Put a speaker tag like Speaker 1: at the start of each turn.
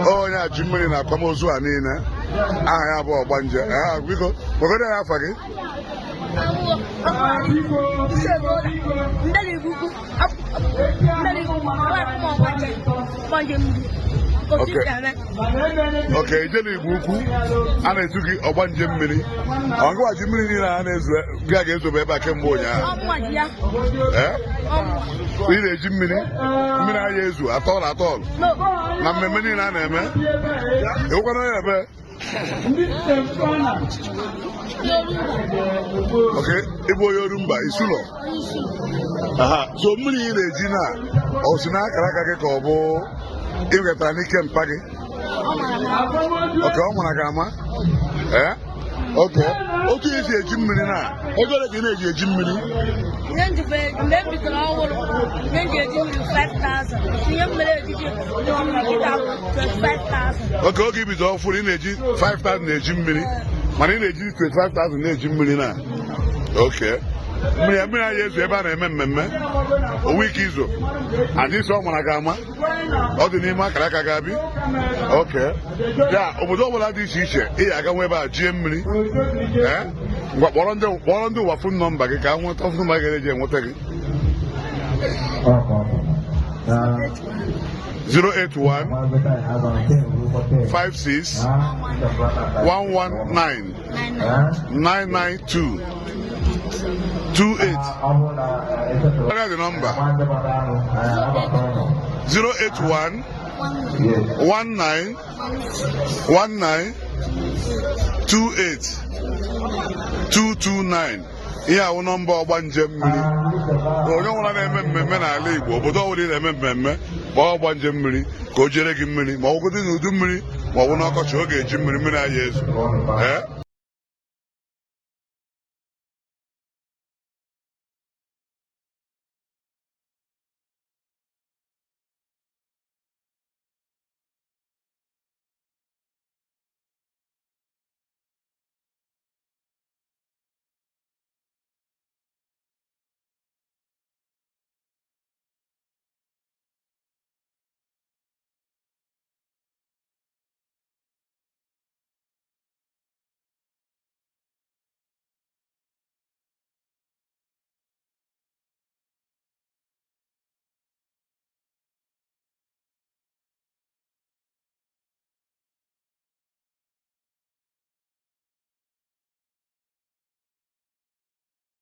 Speaker 1: Onye a ji mmiri na akwamozu a niile, aha ya bụ Ọgbanje. Ee, biko gwagodo ya afa gị. Okay, Ijele Igbo Ukwu, a na-etu gị Ọgbanje mmiri. Ọ gịwa ji mmiri niile a na-ezu gị a ga-ezobe ebe a kemgbe ụnyaahụ? Ee, ị na-eji mmiri, mmiri aya ezu atọl atọl na mmemme niile a na-eme. Ịwụkwana onye ebe? Okay, ị bụ onye Orumba Isulọ. Aha, so mmiri ị na-eji na ọ si n'akara aka gị ka ọ bụ ị nwetara n'ike mpa gị? Okay, ọ mara gị ama. Ee, okay, otu esi eji mmiri na ego ole ka ị na-eji eji mmiri?
Speaker 2: Ihe m jibe mgbe m bidoro ọhụrụ, ihe m ji eji mmiri 5,000, ihe m mere ejiji kịta 25,000.
Speaker 1: Okay, oge ibido ọfụrụ ị na-eji 5,000 na-eji mmiri, mana ị na-eji 25,000 na-eji mmiri na. Okay, mmiri mmiri anyị ezu ebe a na-eme mmemme owu ike izo anyị isi ọ mara gị ama, ọ dị n'ime akara aka gị abi. Okay, ya obodo ọbụla dị iche iche ị ga-aga nwe ebe a jie mmiri. Ee, ngwa, kpọrọ ndị ụwa phone number gị ka a nweta phone number ga-eji enweta gị. 081 56 119 992 28. What are the number? 081 19 19 28 229. Ihe awụ nọmba Ọgbanje mmiri. Onye ọbụla na-eme mmemme n'ala Igbo, obodo ọbụla ị na-eme mmemme, kpọọ Ọgbanje mmiri ka o jere gị mmiri, ma ọ bụgodị n'udu mmiri ma ọ bụ n'ọkọchị, ọ ga-eji mmiri, mmiri anyị ezu. Ee.